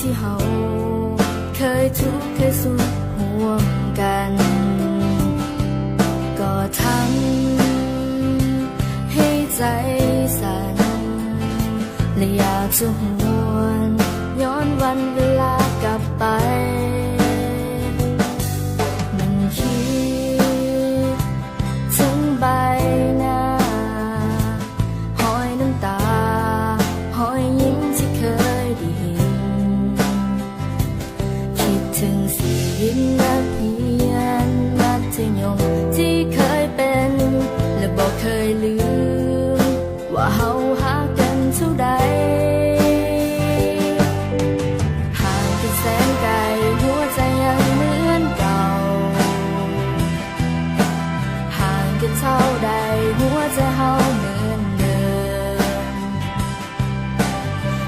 ທີ່ເຮົາເຄີຍທຸກເຄີຍສຸກຮ່ວມກັນ ກໍທຳໃຫ້ໃຈສັ່ນ ແລະ ຢາກຈະຫວນຍ້ອນວັນເວລາກັບໄປ ມັນຄິດເຖິງໃບໜ້າ ຮອຍນ້ຳຕາ ຮອຍຍິ້ມທີ່ເຄີຍໄດ້ເຫັນ ຄິດເຖິງຊີວິດນັກຮຽນມັດທະຍົມທີ່ເຄີຍເປັນ ແລະ ບໍ່ເຄີຍລືມວ່າເຮົາຮັກກັນເທົ່າໃດ. ຫ່າງກັນແສນໄກ ຫົວໃຈຍັງເໝືອນເກົ່າ ຫ່າງກັນເທົ່າໃດ ຫົວໃຈເຮົາເໝືອນເດີ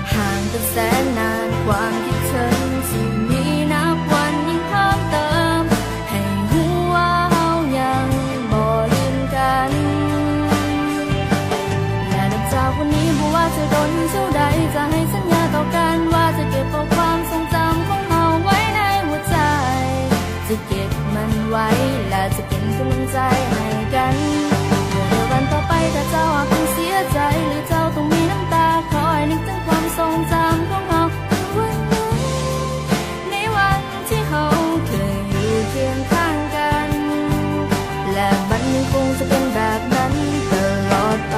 ມ. ຫ່າງກັນແສນນານ ຄວາມຄິດເຖິງທີ່ມີນັບວັນຍິ່ງເພີ່ມເຕີມ ໃຫ້ຮູ້ວ່າເຮົາຍັງບໍ່ລືມກັນ ແລະ ນັບຈາກວັນນີ້ບໍ່ວ່າຈະດົນເທົ່າໃດ ຈະໃຫ້ສັນຍາຕໍ່ກັນວ່າຈະເກັບເອົາຄວາມຊົງຈຳຂອງເຮົາໄວ້ໃນຫົວໃຈ ຈະເກັບມັນໄວ້ ແລະ ຈະເປັນກຳລັງໃຈໃຫ້ກັນ ໃນວັນຕໍ່ໄປ ຖ້າເຈົ້າຫາກຕ້ອງເສຍໃຈ ຫຼື ເຈົ້າຕ້ອງມີນ້ຳຕາ ຂໍໃຫ້ນຶກເຖິງຄວາມຊົງຈຳຂອງເຮົາ ວັນໜຶ່ງ ໃນວັນທີ່ເຮົາເຄີຍຢູ່ຄຽງຂ້າງກັນ ແລະ ມັນຍັງຄົງຈະເປັນແບບນັ້ນຕະຫຼອດໄປ.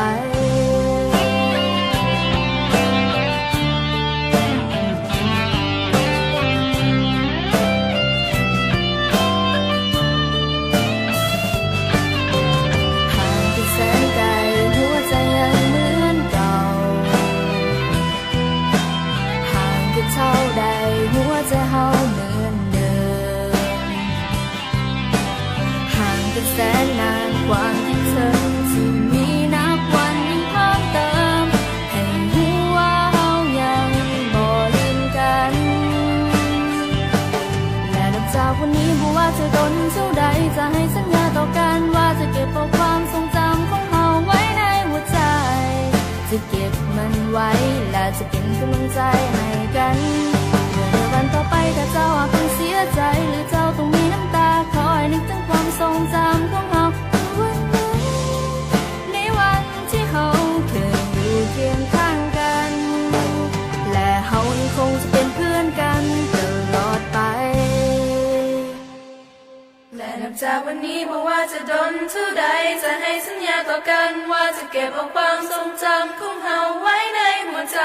ຫ່າງກັນແສນໄກ ຫົວໃຈຍັງເໝືອນເກົ່າ ຫ່າງກັນເທົ່າໃດ ຫົວໃຈເຮົາເໝືອນເດີມ. ຫ່າງກັນແສນນານ ຄວາມຄິດເຖິງທີ່ມີນັບວັນຍິ່ງເພີ່ມເຕີມ ໃຫ້ຮູ້ວ່າເຮົາຍັງບໍ່ລືມກັນ ແລະ ນັບຈາກວັນນີ້ບໍ່ວ່າຈະດົນເທົ່າໃດ ຈະໃຫ້ສັນຍາຕໍ່ກັນວ່າຈະເກັບເອົາຄວາມຊົງຈຳຂອງເຮົາໄວ້ໃນຫົວໃຈ ຈະເກັບມັນໄວ້ ແລະ ຈະເປັນກຳລັງໃຈໃຫ້ກັນ ເພື່ອໃນວັນຕໍ່ໄປ ຖ້າເຈົ້າຫາກຕ້ອງເສຍໃຈ ຫຼື ເຈົ້າຕ້ອງມີນ້ຳຕາ ຂໍໃຫ້ນຶກເຖິງຄວາມຊົງຈຳຂອງເຮົາ ໃນວັນໜຶ່ງ ໃນວັນທີ່ເຮົາເຄີຍຢູ່ຄຽງຂ້າງກັນ ແລະ ເຮົາຍັງຄົງຈະເປັນເພື່ອນກັນຕະຫຼອດໄປ. ແລະ ນັບຈາກວັນນີ້ບໍ່ວ່າຈະດົນເທົ່າໃດ ຈະໃຫ້ສັນຍາຕໍ່ກັນວ່າຈະເກັບເອົາຄວາມຊົງຈຳຂອງເຮົາໄວ້ໃນຫົວໃຈ